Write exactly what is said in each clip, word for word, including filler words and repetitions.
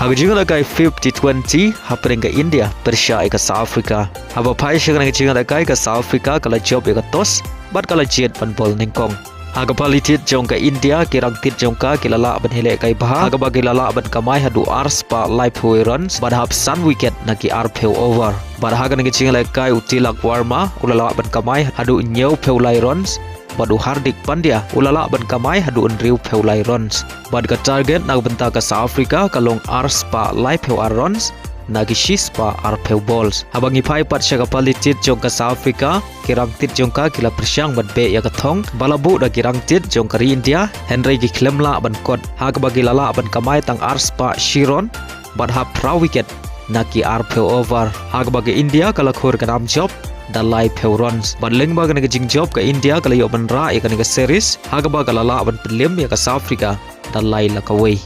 Ha ka jingïalehkai fifth T twenty hapdeng ka India pyrshah ïa ka South Africa. Haba phai sha kane ka jingïalehkai ka South Africa ka la jop ïa ka toss bad ka la jied ban bol nyngkong. Ha ka pali tied jong ka India ki rangtied jong ka ki la lah ban ïalehkai bha ha kaba ki la lah ban kamai haduh ar spah laiphew runs bad hap san wicket na ki arphew over. Bad ha kane ka jingïalehkai u Tilak Varma u la lah ban kamai haduh hynñiewphew lai runs bad u Hardik Pandya u la lah ban kamai haduh hynriewphew lai runs. Bad ka target na ka bynta ka South Africa ka long ar spah laiphew ar runs na ki shi spah arphew balls. Haba ngi phai pat sha ka pali tied jong ka South Africa, ki rangtied jong ka ki la pyrshang ban beh ïa ka thong ba la buh da ki rangtied jong ka ri India, hynrei ki khlem lah ban kot ha kaba ki la lah ban kamai tang ar spah shi run bad hap phra wicket na ki arphew over. Ha kaba ka India ka la khur ka nam jop da laiphew runs. Bad lyngba kane ka jingjop ka India ka la ïoh ban rah ïa kane ka series ha kaba ka la lah ban pynliem ïa ka South Africa da lai la kawei.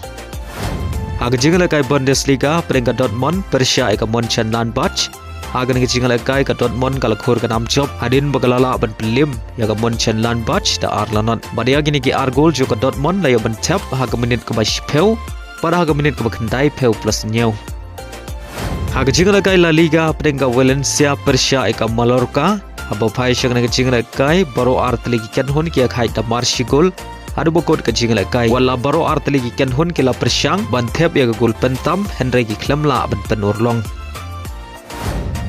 Ha ka jingïalehkai Bundesliga hapdeng ka Dortmund pyrshah ïa ka Mönchengladbach. Ha kane ka jingïalehkai ka Dortmund ka la khur ka nam jop hadien ba ka la lah ban pynliem ïa ka Mönchengladbach da ar la not. Bad ïa kine ki ar gol jong ka Dortmund la ïoh ban thep ha ka minit kaba shiphew bad ha ka minit kaba khyndaiphew plus hynñiew. Ha ka jingïalehkai La Liga hapdeng ka Valencia pyrshah ïa ka Mallorca. Haba phai sha kane ka jingïalehkai baroh ar tylli ki kynhun ki ïakhaid da mar shi gol haduh ba kut ka jingïalehkai. Wat la baroh ar tylli ki kynhun ki la pyrshang ban thep ïa ka gol pyntam hynrei ki khlem lah ban pynurlong.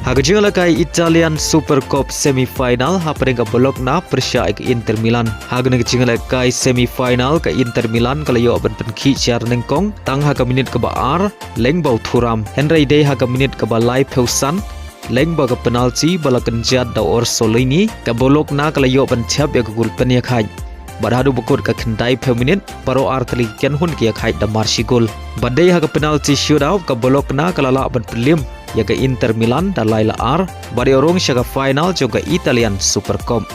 Ha ka jingïalehkai Italian Super Cup semi final hapdeng ka Bologna pyrshah ïa ka Inter Milan. Ha kane ka jingïalehkai semi final ka Inter Milan ka la ïoh ban pynkhih sha nyngkong tang ha ka minit kaba ar lyngba u Thuram. Hynrei dei ha ka minit kaba laiphew san lyngba ka penalty ba la kynjat da u Orsolini, ka Bologna ka la ïoh ban thep ïa ka gol pynïakhaid. Bad haduh ba kut ka khyndaiphew minit baroh ar tylli ki kynhun ki ïakhaid da mar shi gol. Bad dei ha ka penalty shootout ka Bologna ka la lah ban pynliem ïa ka Inter Milan da lai la ar bad ïoh rung sha ka final jong ka Italian Super Cup.